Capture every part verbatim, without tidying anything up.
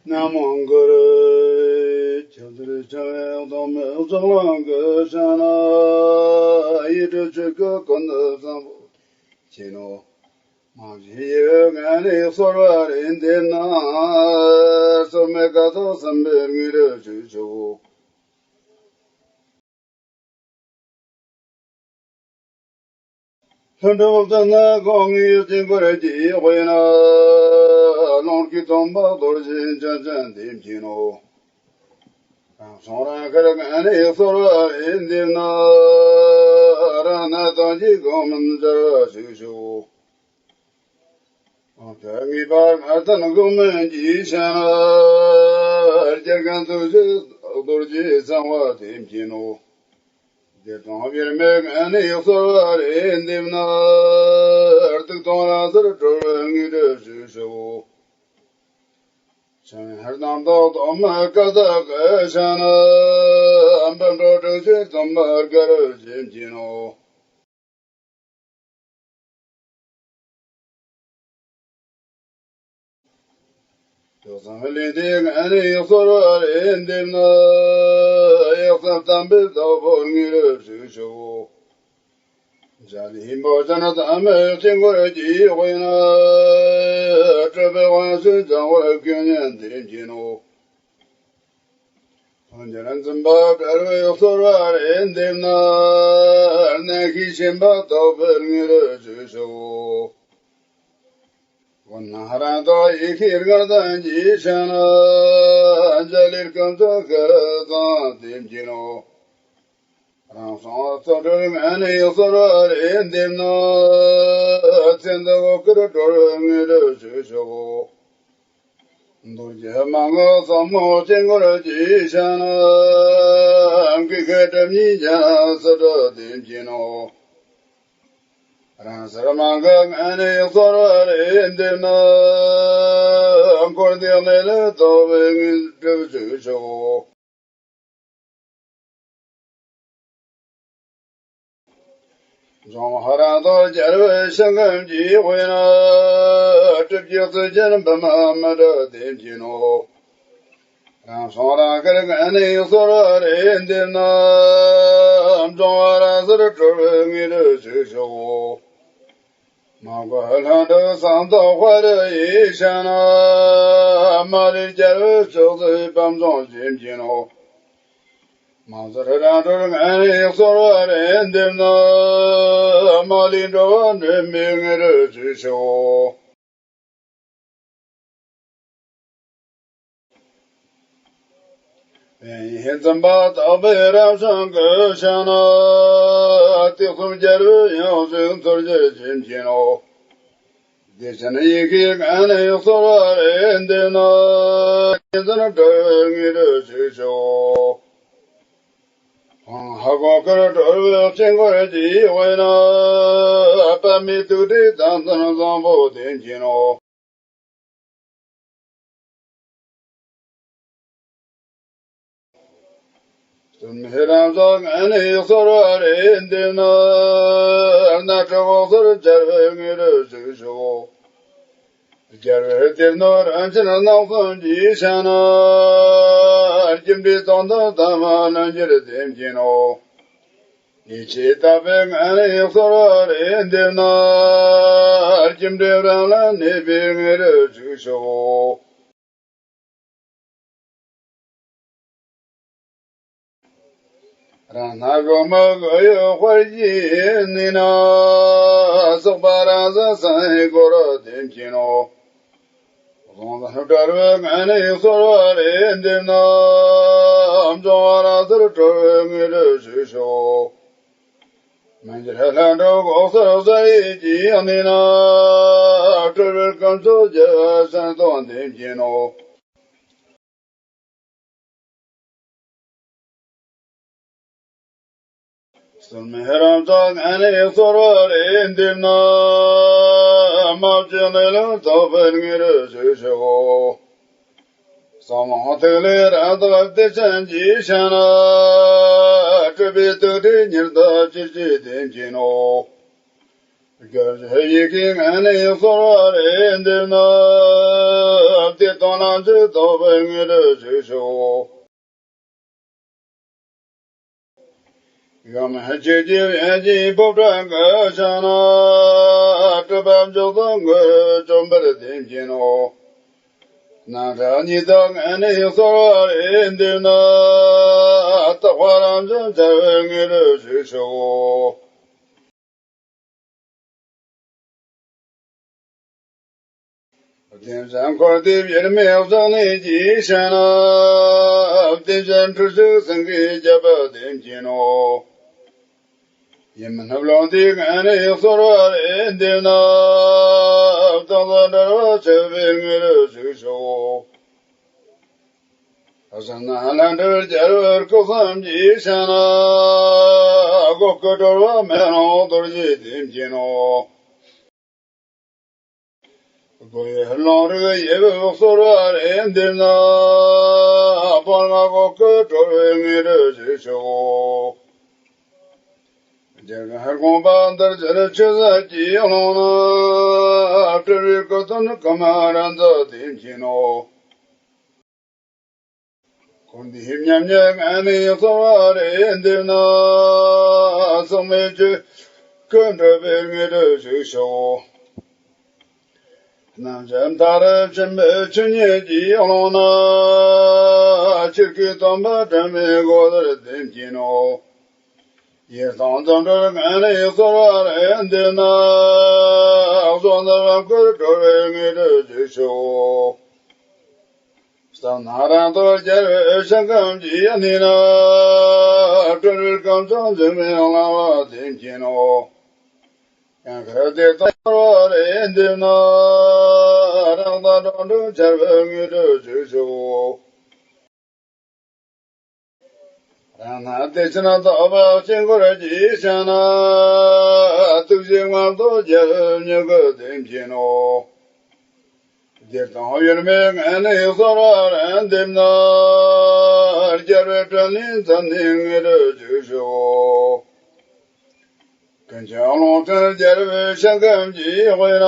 ན་མོ་གུ་རུ། ཁྱབ་བརྡལ་འཆང་བའི་གདོང་མའི་ལྕགས་ལམ་གྱི་ཞིང་ན། ཡིད་སྤྲུལ་ཆོས་སྐུ་ཀུན་ཏུ་བཟང་པོ་མཁྱེན་ནོ། མ་བྱས་ཡི་གེ་ལྔ་ནི་གསོལ་བ་རེ་འདེབས་ན། སོར་མོས་ཀ་དག་བསམ་པའི་དངོས་གྲུབ་ཞུ་ཆོག། ལྷུན་གྲུབ་ཏུ་ནི་དགོངས་ངེས་དཀྱིལ་འཁོར་གྱི་དབུས་ན། ཀློང་དཀྱིལ་སྟོང་པ་རྡོ་རྗེ་འཆང་ཆེན་དེ་མཁྱེན་ནོ། རང་བྱུང་རང་ཤར་ལྔ་ནི་གསོལ་བ་རེ་འདེབས་ན། རང་སྣང་སྟོང་གི་གོང་མིན་སྦྱོར་བ་ཞུ་ཆོག། དེ་ངེས་པར་ལྔ་ལྡན་གོང་མིན་གྱི་ཞིང་ན། རྒྱལ་མགོན་ཐུགས་རྗེ་རྡོ་རྗེ་གསང་བ་དེ་མཁྱེན་ནོ། བདེ་སྟོང་དབྱེར་མེད་ལྔ་ནི་གསོལ་བ་རེ་འདེབས་ན། གདུགས་དང་རང་སར་གྲོལ་བའི་དངོས་གྲུབ་ཞུ་ཆོག། ཕྱག་ན་རྣམ་རྟོག་སྟོབས་མེད་ཀ་དག་གི་ཞིང་ན། འབུམ་ཕྲག་དྲུག་ཅུའི་སྟོན་པ་དཀར་རོ་ཞེས་མཁྱེན་ནོ། དུག་གསུམ་ལས་འདས་ལྔ་ནི་གསོལ་བ་རེ་འདེབས་ན། གཡོ་བསམ་བརྟན་པོས་དྭགས་པོའི་དངོས་གྲུབ་ཞུ་ཆོག། འཇའ་ལུས་འབུམ་ཅན་དྭངས་མའི་དཀྱིལ་འཁོར་གྱི་དབུས་ན། སྤྲུལ་པའི་དབང་ཕྱུག་འཇམ་དཔལ་སྐུ་བརྙེས་དེ་མཁྱེན་ནོ། ཕོ་ཉར་འཛིན་པ་དཀར་པོས་གསོལ་བ་རེ་འདེབས་ན། རྣམ་ཤེས་ཆེན་པོ་དྭགས་པོའི་དངོས་གྲུབ་ཞུ་ཆོག། དབུ་མ་རང་རྟོགས་ཡེ་ཤེས་ལྔ་ལྡན་གྱི་ཞིང་ན། འཇའ་ལུས་དཀོན་མཆོག་ཤར་གསང་དེ་མཁྱེན་ནོ། རང་བྱུང་རྩོལ་སྒྲུབ་ལྔ་ནི་གསོལ་བ་རེ་འདེབས་ན། མཚན་རྟགས་འོད་དཀར་གྲོལ་བའི་དངོས་གྲུབ་ཞུ་ཆོག། རྡོ་རྗེ་མ་འགགས་ཟབ་མོ་དཀྱིལ་འཁོར་གྱི་ཞིང་ན། སྐུ་མཁའ་སྒྲིབ་གཉིས་འཇའ་སྲིད་འཕྲོ་དེ་མཁྱེན་ནོ། རང་སར་མ་འགགས་ལྔ་ནི་གསོལ་བ་རེ་འདེབས་ན། འཁོར་འདས་གནས་ལུགས་རྟོགས་པའི་དངོས་གྲུབ་ཞུ་ཆོག། འབྱུང་བ་རང་རྟོགས་རྒྱལ་བའི་ཞིང་ཁམས་ཀྱི་དབུས་ན། སྒྲིབ་བྱེད་རྩོད་སྤྱད་འབུམ་མི་འདྲ་དེ་མཁྱེན་ནོ། རང་བྱུང་རང་ཤར་ལྔ་ནི་གསོལ་བ་རེ་འདེབས་ན། འབྱུང་བ་རང་སར་གྲོལ་བའི་དངོས་གྲུབ་ཞུ་ཆོག། མ་བསྐོར་ལྷུན་གྲུབ་གསང་བདག་དཔའ་རིས་ཡི་ཞིང་ན། མ་ལུས་རྒྱལ་བའི་ཕྱོགས་བཅུའི་བབ་མཛངས་ཞེས་མཁྱེན་ནོ། མ་ཟད་རང་གྲོལ་ལྔ་ནི་གསོལ་བ་རེ་འདེབས་ན། མ་ལུས་འགྲོ་བ་འདྲེན་པའི་དངོས་གྲུབ་ཞུ་ཆོག། ཡིད་འཛིན་པ་དག་པའི་རང་བྱུང་གི་ཞིང་ན། དུས་གསུམ་རྒྱལ་བའི་ཡང་ཞིང་འཚོལ་ཞེས་མཁྱེན་ནོ། བདེ་ཆེན་ཡེ་ཤེས་ལྔ་ནི་གསོལ་བ་རེ་འདེབས་ན། ཉིན་མཚན་བྲལ་བའི་དངོས་གྲུབ་ཞུ་ཆོག། ཧཱུྃ་གོང་དཀར་གྲོལ་བའི་དཀྱིལ་འཁོར་གྱི་དབུས་ན། པདྨའི་ཐུགས་ཀྲི་དང་ལྡན་བཟང་པོ་དེ་མཁྱེན་ནོ། སུམ་མེ་རང་སོགས་ལྔ་ནི་གསོལ་བ་རེ་འདེབས་ན། སྣ་ཁྲིད་འོད་ཟེར་འཆར་བའི་དངོས་གྲུབ་ཞུ་ཆོག། རྒྱལ་བའི་སྡེ་སྣོད་རིན་ཆེན་སྣ་གསུམ་གྱི་ཞིང་ན། སྒྱུ་འཕྲུལ་དོན་དམ་ཐབས་མཁས་ལྷུན་གྱིས་དེ་མཁྱེན་ནོ། ཡེ་ཤེས་དག་པའི་ངང་ལས་གསོལ་བ་རེ་འདེབས་ན། སྒྱུ་འཕྲུལ་རང་ལ་གནས་པའི་དངོས་གྲུབ་ཞུ་ཆོག། རང་སྣང་གོང་མའི་གཡོ་དཔལ་གྱི་གནས་ན། སོགས་པ་རང་བཞིན་སེམས་ཀྱི་སྐུ་རུ་དེ་མཁྱེན་ནོ། གཟུང་འཛིན་བྲལ་བའི་ངང་ལས་གསོལ་བ་རེ་འདེབས་ན། འབྱུང་བ་རང་སར་གྲོལ་བའི་དངོས་གྲུབ་ཞུ་ཆོག། མི་འགྱུར་ལྷུན་གྲུབ་འོད་ཟེར་གསལ་བའི་དཀྱིལ་ནས་ན། སྤྲུལ་པའི་དཀོན་མཆོག་རྒྱལ་བའི་སེམས་རྟོགས་དེ་མཁྱེན་ནོ། སུམ་མེ་རང་སོགས་ངང་ལས་གསོལ་བ་རེ་འདེབས་ན། མ་བཅོས་གནས་ལུགས་རྟོགས་པའི་དངོས་གྲུབ་ཞུ་ཆོག། གསང་བ་ཐིག་ལེ་རང་རྟོགས་བདེ་ཆེན་གྱི་ཞིང་ན། སྤྲུལ་པའི་ཐུགས་ཀྲི་ཉི་ཟླ་ཅིར་ཅིར་དེ་མཁྱེན་ནོ། དགའ་བཞིན་ཡི་གེ་ངན་ནས་གསོལ་བ་རེ་འདེབས་ན། བདེ་སྟོང་ལམ་གྱི་རྟོགས་པའི་དངོས་གྲུབ་ཞིག་ཤོག། ཡང་ན་ཆོས་ཀྱི་དབྱིངས་ཀྱི་སྤོབས་པ་འགག་བྱུང་ན། སྒྲིབ་པ་འཇོག་ཏུ་དངོས་གྲུབ་འབུལ་བདེན་བགྱིད་ནོ། རྣམ་གྲངས་གཉིས་དག་ངན་ནས་གསོལ་བ་རེ་འདེབས་ན། རྟག་པ་རང་བྱུང་འཆར་བའི་དངོས་གྲུབ་ཞིག་ཤོག། བདེན་བཞིན་འཁོར་འདས་དབྱེར་མེད་གསུམ་ནས་སྐྱེས་ཤིང་ན། བདེན་བཞིན་འཁྲུལ་ཞིག་སེང་གེའི་རྒྱལ་པོ་བདེན་བགྱིད་ནོ། ཡིད་མིན་བློ་འདས་ངན་ནས་གསོལ་བ་རེ་འདེབས་ན། སྟོང་ཉིད་འབྲེལ་བ་ཆོད་པའི་དངོས་གྲུབ་ཞིག་ཤོག། གཞན་ལྷ་འདྲེ་རྒྱལ་བུ་སྐུ་གསུམ་སྐྱེས་ཤིང་ན། སྒོ་ཀུན་གྲོལ་བ་མེ་ལོང་རྡོ་རྗེ་བདེན་བགྱིད་ནོ། སྒོ་ཡི་ལོང་རིགས་ཡི་བུ་གསོལ་བ་རེ་འདེབས་ན། སྤང་བླང་སྒོ་ཀུན་གྲོལ་བའི་དངོས་གྲུབ་ཞིག་ཤོག། རྒྱལ་བའི་དགོངས་པ་འདིར་གྱུར་ཆོས་ཟབ་ཅིང་ལོངས་ན། སྤྲུལ་པའི་སྐུ་སྟོན་ཀུ་མ་ར་ཛ་བདེན་བགྱིད་ནོ། འཁོར་འདས་མཉམ་ཉིད་ངན་ནས་གསོལ་བ་རེ་འདེབས་ན། སྲུང་མའི་ཆོས་སྐུ་འགྲུབ་པའི་དངོས་གྲུབ་ཞིག་ཤོག། རྣམ་དཔྱོད་མཐའ་རུ་ཕྱིན་པའི་ཆོས་ཉིད་ཀྱི་ཀློང་ན། ཆོས་སྐུའི་སྟོན་པ་དྲི་མེད་སྒོ་དེར་བདེན་བགྱིད་ནོ། ཡེ་སྟོང་འཛིན་གྲོལ་ངན་ནས་གསོལ་བ་རེ་འདེབས་ན། གཟུགས་འཛིན་བམ་སྐུར་གྲོལ་བའི་དངོས་གྲུབ་ཞིག་ཤོག། བསམ་ན་རང་རྟོགས་རྒྱལ་བའི་ཞིང་ཁམས་ཀྱི་གནས་ན། སྤྲུལ་པའི་སྐུ་མཚོན་འཛིན་མའི་གླིང་པ་བདེན་བགྱིད་ནོ། ཡང་ཁར་བདེ་སྟོང་གསོལ་བ་རེ་འདེབས་ན། རང་དང་འགྲོ་འགྲུལ་འཆར་བའི་དངོས་གྲུབ་ཞིག་ཤོག། རང་སྣང་བདེ་ཆེན་རྟོགས་པ་དཀྱིལ་འཁོར་གྱི་ཞིང་ན། ཐུགས་རྗེའི་མངོན་རྟོགས་རྒྱལ་བའི་མྱུ་གུ་བདེན་བགྱིད་ནོ། བདེ་སྟོང་དབྱེར་མེད་ངན་ནས་གསོལ་བ་རེ་འདེབས་ན། རྒྱལ་བའི་དྲིན་ལན་མཚོན་ནས་དངོས་གྲུབ་ཞིག་ཤོག། ཀུན་མཁྱེན་ཀློང་ཆེན་རྒྱལ་བའི་ཞིང་ཁམས་ཀྱི་དབུས་ན།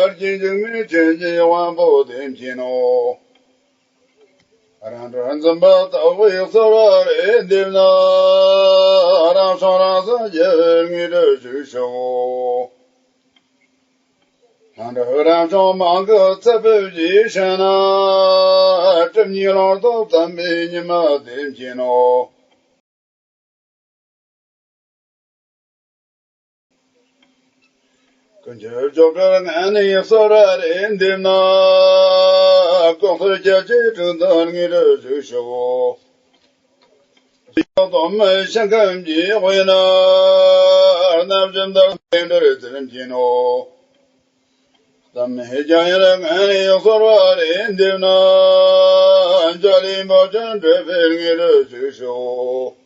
རྒྱུན་འཇིགས་མེད་ཆོས་ཀྱི་དབང་པོ་བདེན་བགྱིད་ནོ། རང་གྲོལ་འཛིན་པ་དག་པས་གསོལ་བ་རེ་འདེབས་ན། རང་བྱུང་རང་སངས་རྒྱས་པའི་དངོས་གྲུབ་ཞིག་ཤོག། ལྷ་འདྲེ་རབ་བྱུང་མང་གི་ཚེ་འཕོས་ཀྱི་ཞིང་ན། སྒྲིབ་གཉིས་ལོག་ལྟ་དམ་པའི་ཉི་མ་བདེན་བགྱིད་ནོ། ཀུན་ཁྱབ་སྐྱོབ་གྲོལ་ངན་ནས་གསོལ་བ་རེ་འདེབས་ན། སྐུ་གསུང་ཐུགས་ཀྱི་དྲུང་དུ་དངོས་གྲུབ་ཞིག་ཤོག། སྟོང་མི་ཞིང་ཁམས་ཀྱི་དབུས་ན། རྣམ་བཞི་འདུལ་བའི་དེ་འདྲར་བདེན་བགྱིད་ནོ། བསམ་མེད་རྒྱ་ཡན་ངན་ནས་གསོལ་བ་རེ་འདེབས་ན། འཇའ་ལུས་མོ་ཆེན་འཕྲོས་པའི་དངོས་གྲུབ་ཞིག་ཤོག།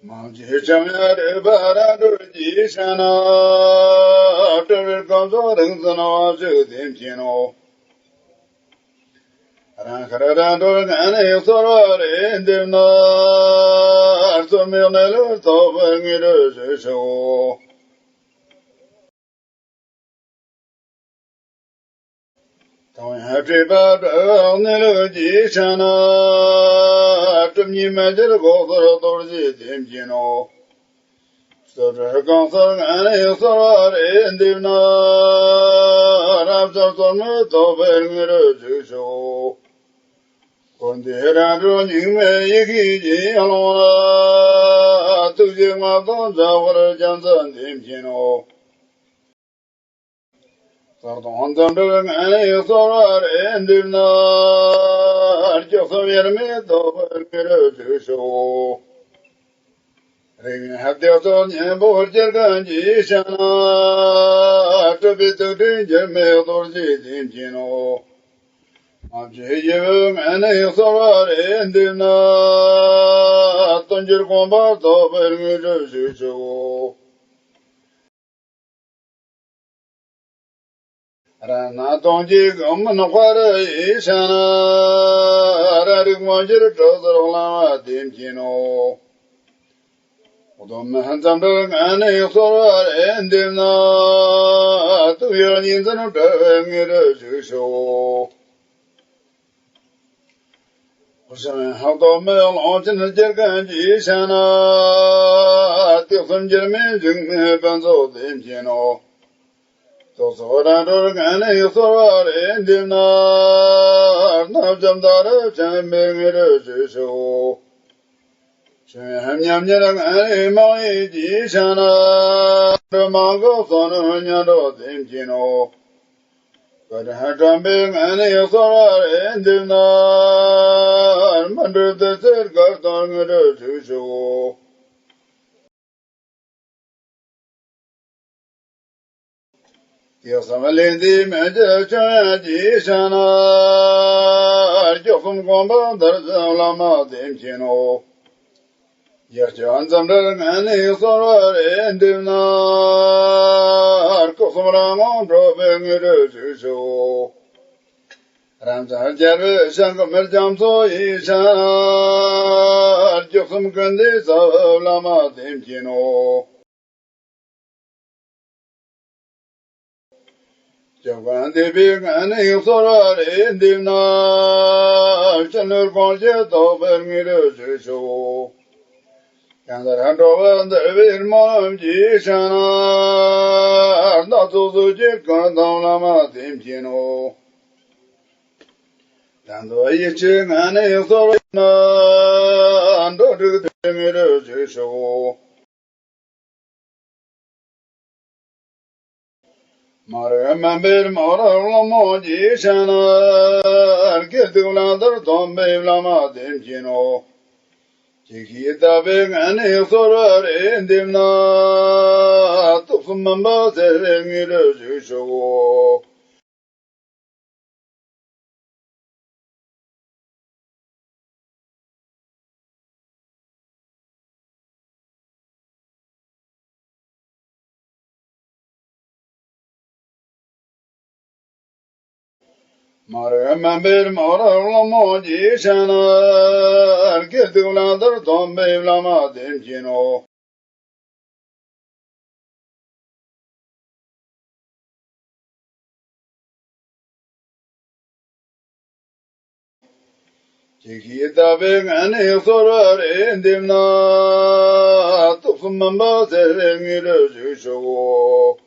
མང་ཆེ་འཆིང་བའི་རིག་པ་རང་གྲོལ་གྱི་ཞིང་ན། སྤྲུལ་པའི་སྐུ་མཚོན་རིག་འཛིན་དབང་ཕྱུག་བདེན་བགྱིད་ནོ། རང་ཤར་རང་གྲོལ་ངན་ནས་གསོལ་བ་རེ་འདེབས་ན། རྩོལ་མེད་གནས་ལུགས་རྟོགས་པའི་དངོས་གྲུབ་ཞིག་ཤོག། དང་ཡང་སྤྲོས་པ་བྲལ་བའི་གནས་ལུགས་ཀྱི་ཞིང་ན། སྒྲིབ་གཉིས་མེད་ཕྱིར་ལྐོག་ཟུར་རྡོ་རྗེ་བདེན་བགྱིད་ནོ། སྲིད་པའི་གང་ཟག་ངན་ནས་གསོལ་བ་རེ་འདེབས་ན། རབ་འབྱམས་རྩོལ་མེད་རྟོགས་པའི་དངོས་གྲུབ་ཞིག་ཤོག། འཁོར་འདས་རང་གྲོལ་གཉུག་མའི་ཡེ་ཤེས་ཀྱི་ཀློང་ན། ཐུགས་རྗེའི་མངའ་ཐང་འཇམ་དཔལ་རྒྱ་མཚོ་བདེན་བགྱིད་ནོ། རྩལ་སྟོང་འདི་འདྲར་ངན་ནས་གསོལ་བ་རེ་འདེབས་ན། སྐྱབས་སུ་དབྱེར་མེད་རྟོགས་པའི་དངོས་གྲུབ་ཞིག་ཤོག། རིག་པའི་བདེ་སྟོང་གཉེན་པོ་སྐྱེ་མཁན་གྱི་ཞིང་ན། སྤྲུལ་པའི་ཐུགས་སྤྲུལ་འགྱུར་མེད་རྡོ་རྗེ་བདེན་བགྱིད་ནོ། སྔ་ཕྱི་ཡི་བུ་ངན་ནས་གསོལ་བ་རེ་འདེབས་ན། སྟོང་གྱུར་དགོངས་པ་རྟོགས་པའི་དངོས་གྲུབ་ཞིག་ཤོག། རང་སྣང་སྟོང་གི་དགོངས་མུན་དཔའ་རི་ཡི་ཞིང་ན། རང་རིག་མངོན་གྱུར་སྤྲོས་བྲལ་གླིང་པ་བདེན་བགྱིད་ནོ། ལྷག་ཏུ་མི་འཛམ་བུའི་ངང་ནས་གསོལ་བ་རེ་འདེབས་ན། སྟོབས་ཡག་ཉིད་འཛིན་གྲོལ་བའི་དངོས་གྲུབ་ཞིག་ཤོག། ལྷག་ཏུ་མི་གཡོ་ལོངས་སྤྱོད་སྐྱེ་མཁན་གྱི་ཤ་ན། སྟེགས་གསུམ་འགྱུར་མེད་འཇིགས་མེད་ཕུན་ཚོགས་བདེ་ཆེན་ནོ། ཏོག་ཙམ་རང་གྲོལ་ངང་ནས་གསོལ་བ་རེ་འདེབས་ན། རྣམ་འཇོམས་ད་རུ་ཆེན་པོའི་དངོས་གྲུབ་ཞིག་ཤོག། ཆོས་མཉམ་ཉིད་ངང་ནས་མ་ཡིན་གྱི་ཤ་ན། སྒྲོལ་མ་འགོག་བཟང་ནོ་མཉམ་གྲོགས་བདེ་ཆེན་ནོ། བཀའ་དྲིན་དྲན་པའི་ངང་ནས་གསོལ་བ་རེ་འདེབས་ན། སྨིན་གྲོལ་བདེ་གཤེགས་དགའ་སྟོན་དངོས་གྲུབ་ཞིག་ཤོག། སྟེགས་གསུམ་གླིང་འདིའི་མི་མཇེད་ཁྱོན་ཡངས་ཀྱི་ཤ་ན། སྐྱོབ་གསུམ་དགོངས་པ་མཐར་ཕྱིན་བླ་མ་བདེ་ཆེན་ནོ། ཡེ་ཤེས་འཛུམ་གྲོལ་ངང་ནས་གསོལ་བ་རེ་འདེབས་ན། སྐུ་གསུམ་རང་ངོ་འཕྲོད་པའི་དངོས་གྲུབ་ཞིག་ཤོག། རབ་འབྱམས་རྒྱལ་བའི་ཞལ་མགོན་རྒྱ་མཚོ་ཡི་ཞལ། སྐྱོབ་གསུམ་ཀུན་འདུས་རྩ་བའི་བླ་མ་བདེ་ཆེན་ནོ། སྐྱབས་མགོན་འདུས་པའི་ངང་ནས་གསོལ་བ་རེ་འདེབས་ན། སྤྱན་ནི་དགོངས་བཞེད་རྟོགས་པའི་དངོས་གྲུབ་ཞིག་ཤོག། ཡང་དག་འགྲོ་བ་འདུལ་བའི་སྨོན་ལམ་གྱི་ཤ་ན། སྣ་ཚོགས་གཟུགས་ཅན་ཀུན་ཐམས་བླ་མ་བདེ་ཆེན་ནོ། དོན་དུ་ཡིད་ཆེས་ངང་ནས་གསོལ་བ་ན། འགྲོ་དྲུག་སྡེ་དངོས་གྲུབ་ཞིག་ཤོག། མ་རིག་མུན་པའི་མོ་རང་རླུང་མོ་གྱི་ཤ་ན། དགེ་སྡིག་བླང་དོར་སྟོན་པའི་བླ་མ་བདེ་ཆེན་ནོ། ཅི་ཞིག་བལྟ་བའི་ངང་ནས་གསོལ་བ་རེ་འདེབས་ན། སྟོབས་གསུམ་མུན་པ་སེལ་བའི་དངོས་གྲུབ་ཞིག་ཤོག། མ་རིག་མུན་པའི་མོ་རང་རླུང་མོ་གྱི་ཤ་ན། དགེ་སྡིག་བླང་དོར་སྟོན་པའི་བླ་མ་བདེ་ཆེན་ནོ། ཅི་ཞིག་བལྟ་བའི་ངང་ནས་གསོལ་བ་རེ་འདེབས་ན། སྟོབས་གསུམ་མུན་པ་སེལ་བའི་དངོས་གྲུབ་ཞིག་ཤོག།